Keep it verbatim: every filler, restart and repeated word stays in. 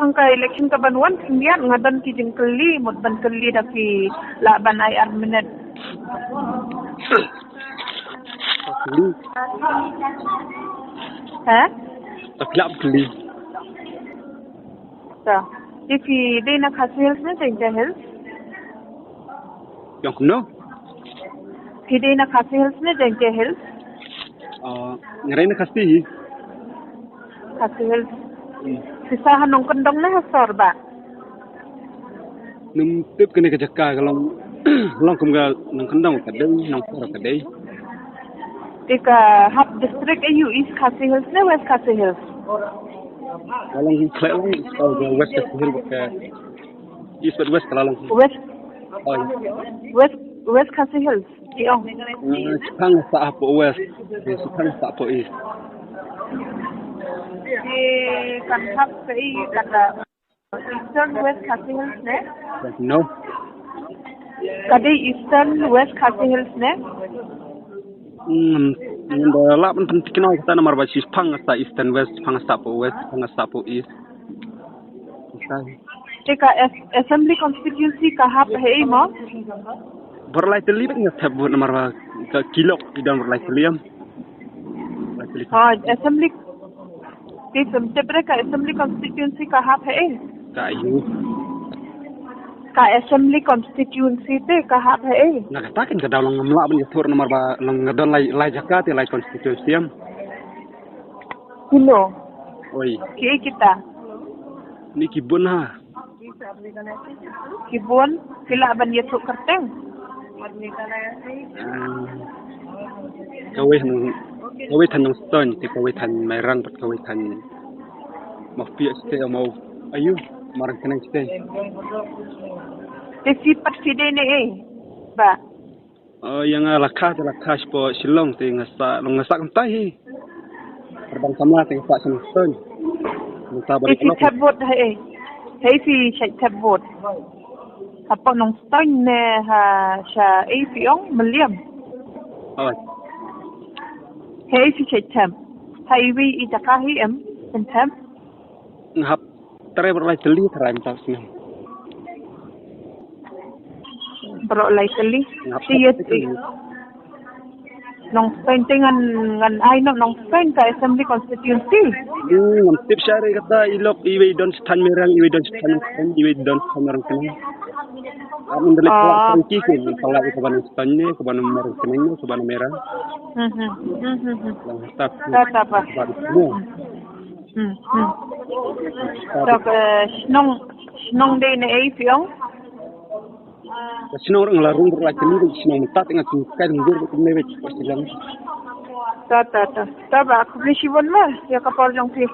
Hangka election ka ban wan khyndiat nga don ki jingkylli, mut ban kylli da ki lah ban ai ar minit. Kylli. Ha? Tapi lah kylli. Ta. Te phi dei na Khasi Hills ne Jaiñtia Hills? Ïong kumno? Phi dei na Khasi Hills ne Jaiñtia Hills? Ah, nga dei na Khasi hi. Khasi Hills. Hmm. Phi sah ha nongkyndong ne ha sor ba? Ngam tip kane ka jaka ka long, long kum ka nongkyndong ka dei, nongsor ka dei. Te ka hap district aiu, East Khasi Hills ne West Khasi Hills? Ka long khleh long, ka West Khasi Hills ka. East bad West ka la long. West. Oh, iya. West, West Khasi Hills. Ki ong. Nga, shipang sah hapoh West. Nga, shipang sah hapoh East. Ki kan hap ka i kata Eastern West Khasi Hills ne? No. Ka dei Eastern West Khasi Hills ne? Hmm, ngam da lah ban pynthikna kata namar ba shipang sah Eastern West, shipang sah hapoh West, shipang sah hapoh East. Te ka as-, assembly constituency ka hap ha ei mo? Baroh lai tylli bad nga thep vote namar ba ka ki lok ki don baroh lai tylli em. Lai tylli. Ha, assembly. Te sum tep re ka assembly constituency ka hap ha ei? Ka aiu? Ka assembly constituency te ka hap ha ei? Na kata kan ka daw long ngam lah ban ïathuh namar ba long nga don lai, lai jaka te lai constituency em. Kuno? Oi. Ki ei kita? Ni ki bun ha. Ki bun, phi lah ban ïathuh kyrteng? Ah, kawei than, kawei than Nongstoiñ, te kawei than Mairang, bad kawei than Mawphiah state, Maw, aiu, Marang Khnang state. Te phi pat phi dei ne ei, ba? Oh, ïa nga la kha, te la kha shapoh Shillong, te nga sah, long nga sah kumta hi. Kyrdan samla te nga sah sha Nongstoiñ. Mynta ba dei ka lok. Te phi thep vote ha ei? Ha ei phi shait thep vote? Hapoh Nongstoiñ ne ha sha ei phi ong Mylliem? Oh. Ha ei phi shait thep? Ha iwei i jaka hi em phin thep? Nga hap trei baroh lai tylli tharai mynta ka snem. Baroh lai tylli. Nga hap trei baroh lai tylli. Nongstoiñ te ngan, ngan ai noh Nongstoiñ ka assembly constituency. Hmm, ngam tip sha re kata i lok iwei don sha thaiñ Mairang, iwei don sha thaiñ Nongstoiñ, iwei don sha thaiñ Marang Khnang. Am nda lek pala tangki ke pala ka ban Nongstoiñ ne, ka ban Marang Khnang ne, ka ban Mairang. Hmm, hmm, hmm, hmm, hmm. Lang tap. Ta, ta, pa. Ba. Hmm, hmm. Tok, eh, shnong, shnong dei ne ei phi ong? Ka shnong rang la rung rla kini ka shnong mynta tengah tu kai rung dur ka mewek ka silang. Ta, ta, ta. Ta ba, khublei shibun ma ïa ka por jong phi.